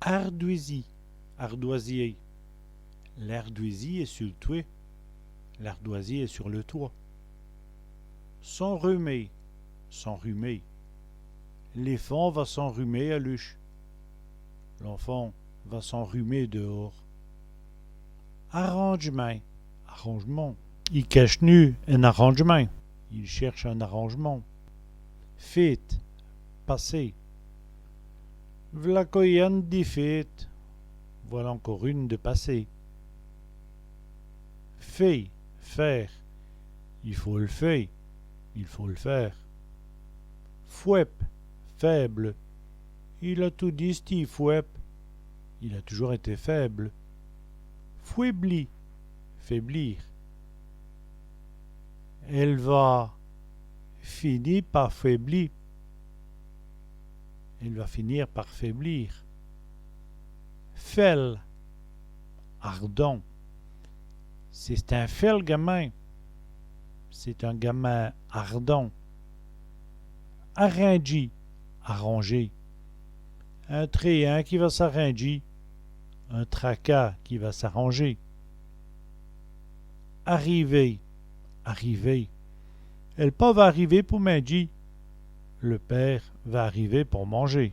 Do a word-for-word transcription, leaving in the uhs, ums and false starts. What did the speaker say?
Ardwisi, ardoisier. L'ardwisi èst su l' twèt. L'ardoisier est sur le toit. S'enrhumer, s'enrhumer. L'èfant va s'enrhumer à l'uch. L'enfant va s'enrhumer dehors. Arandjemint, arrangement. I catche-nu in arandjemint. Il cherche un arrangement. Fête, passé. V'là co ine di fête. Voilà encore une de passée. Fé, faire. I faut l' fé, il faut le faire. Fwèbe, faible. Il a toudi stî fwèbe. Il a toujours été faible. Fwèbli, faiblir. Èle va fini pa fwèbli. Elle va finir par faiblir. Fèl, ardent. C'è-st-in fèl gamin. C'est un gamin ardent. Arindjî, arranger. In tréyin qui va s'arindjî. Un tracas qui va s'arranger. Ariver, arriver. El pa va ariver pou mindjî. Le père va arriver pour manger.